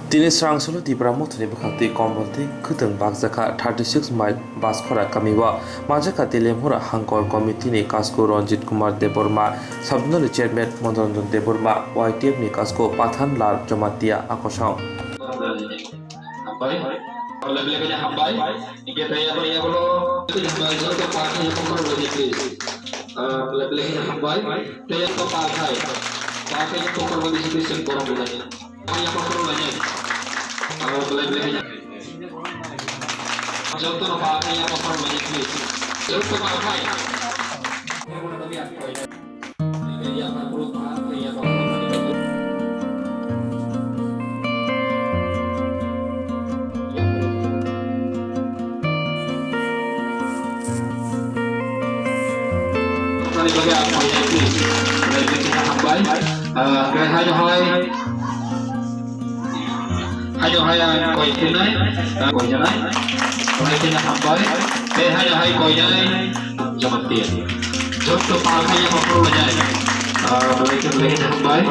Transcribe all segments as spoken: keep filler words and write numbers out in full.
Tini srang solo Tipra Mothani bwkhak twi kombol twi khwtwng bakjakha thirty six mile Baskhora kamio. Manjakha Telemhura Hangkor Committee ni Kasku Ranjit Kumar Debbarma, Sabdonali Chairman Madanandan Debbarma, Y T F ni Kasku Pathan Lal Jamatia Akosong. Hambai. Hambai. Hingke tei abo yagulo hambai joto party ni kokor bai di please. Ah, hambai. Tei abo party. Party ni kokor bai di please, borok bai. Hambai, abo kokor bai di. Abo hambai. Joto party ni kokor bai di please. Joto party. Hambai. Ah, khe hai hai. Haino hai ang koi khenai, ah, koi janai. Koi khenai hambai. Tei haino hai koi janai. Jamatia. Joto party ya kokor bai di. Ah, koi khenai hambai.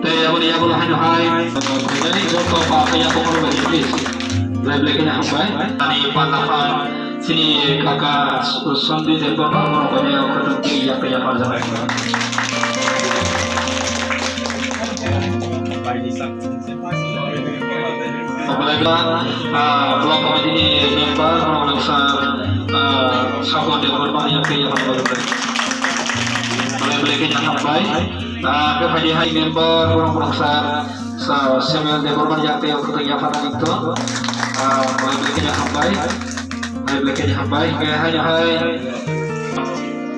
Tei aboni yagulo haino hai, ah, koi janai joto party ya kokor bai di, please. Lai lai khenai hambai. Ani panda pan sini kaka Sandi Debbarma, kono kono ya kata ya kaya parjamai. Belai belai, ah, block committee ni member, borok rok sa, ah, Sakon Debbarma yang kaya hambai. Belai belai kaya hambai. Ah, ke hai hai member, borok rok sa, sa Samuel Debbarma yang kaya hambai. Ah, belai belai kaya hambai. Belai belai kaya hambai. Ke hai hai.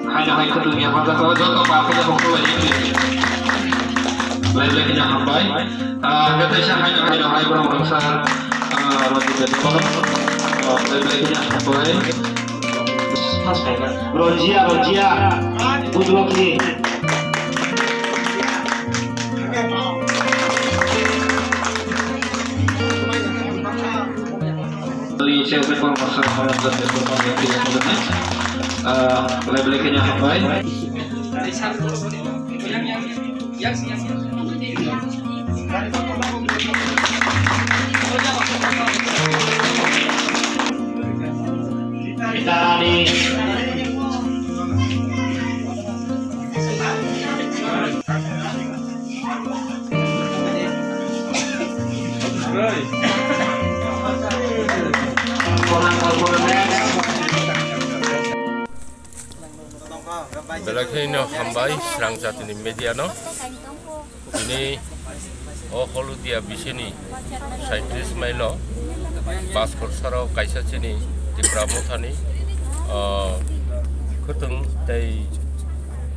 Haino hai khwtwng ya panda to joto pa khe hokto lai ni. Lai lai khe hambai. Ah, khe teisa haino haino hai borok rok sa, ah, Ranjit Debbarma. Ah, lai lai khe hambai. Ronjia, Ronjia. Budlok ni. Ah, belai belai khe hambai. Belai kheno hambai srang jatini media no. Bini o Holudia bisini saitris mailo Baskhor saro kaisa chini Tipra Mothani, ah, khwtwng tei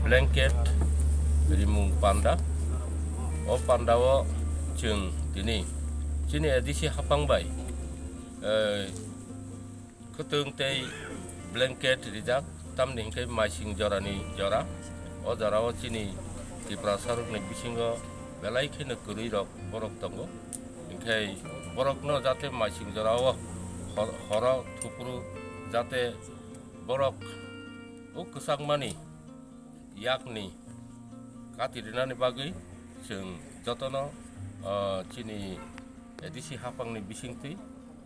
blanket rimung panda. O panda o chwng tini chini A D C hapang bai, eh, khwtwng tei blanket rijak, tamni hwnkhe maising jorani jora. O jorao chini Tiprasarokni bisingo belai kheno kwrwirok borok tongo. Hinkhe borokno jate maising jorao hor-, horo thupru jate borok o kwchangmani yakni kati rinani bagwi chwng jotono, ah, chini A D C hapangni bisingtwi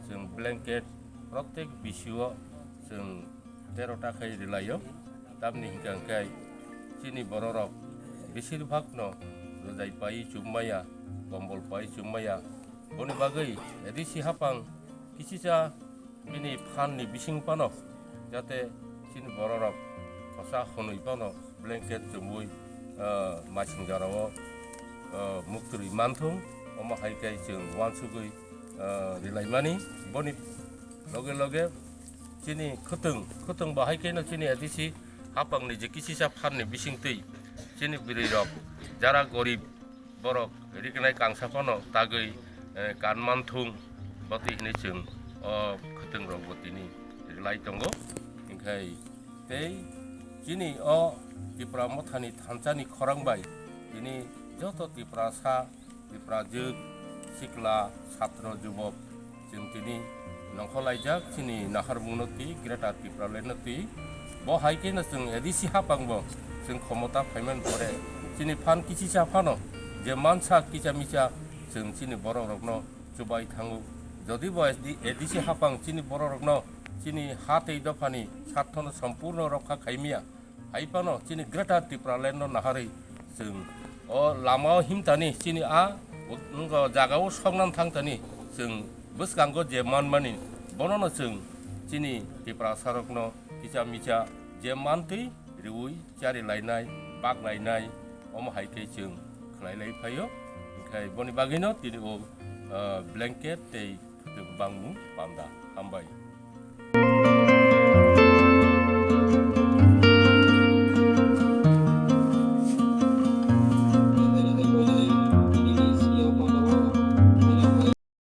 chwng blanket protek bisio chwng tero ta khai rilaio. Tamni hwnkhe hwnkhe chini bororok besir bhagno rwjai pai chumaya, kombol pai chumaya. Boni bagwi A D C hapang kisisa bini phanni bising phano, jate chini bororok kosa hwnwi phano blanket chumui, ah, maising jorao, ah, muktwi manthung, omo hai khe chwng uansugwi, ah, rilaimani. Boni loge loge chini khwtwng, khwtwng bo hai kheno chini A D C hapangni je kisisa phanni bisingtwi chini bwrwirok jara gorib, borok rignai kangsa phano tagwi, eh, kan manthung, botwi hwnwi chwng o khwtwng rok bo tini rilai tongo. Hinkhe tei chini o Tipra Mothani thansa ni khorang bai tini joto Tiprasa, Tiprajwk, sikla, satro, jubok, chwng tini nongkhorlaijak chini naharmungno twi Greater Tipraland no twi. Bo hai kheno chwng A D C hapang bo chwng khomota phaimani pore chini phan kisisa phano je mansa kisa misa chwng chini borok rokno chubai thango. Jodi bo A D C hapang chini bororokno chini ha tei dophani sarthono sompurno rokha khaimiya, hai phano chini Greater Tipraland no naharwi chwng o lama o himtani chini a jaga o soknang thangtani chwng bwskango je manmani bonono chwng chini Tiprasarokno kicha micha je mantwi riui chari lainai, bak lainai, omo hai khe chwng khlai lai phaio. Hinkhe boni bagwino tini o, ah, blanket tei bangmung panda. Hambai.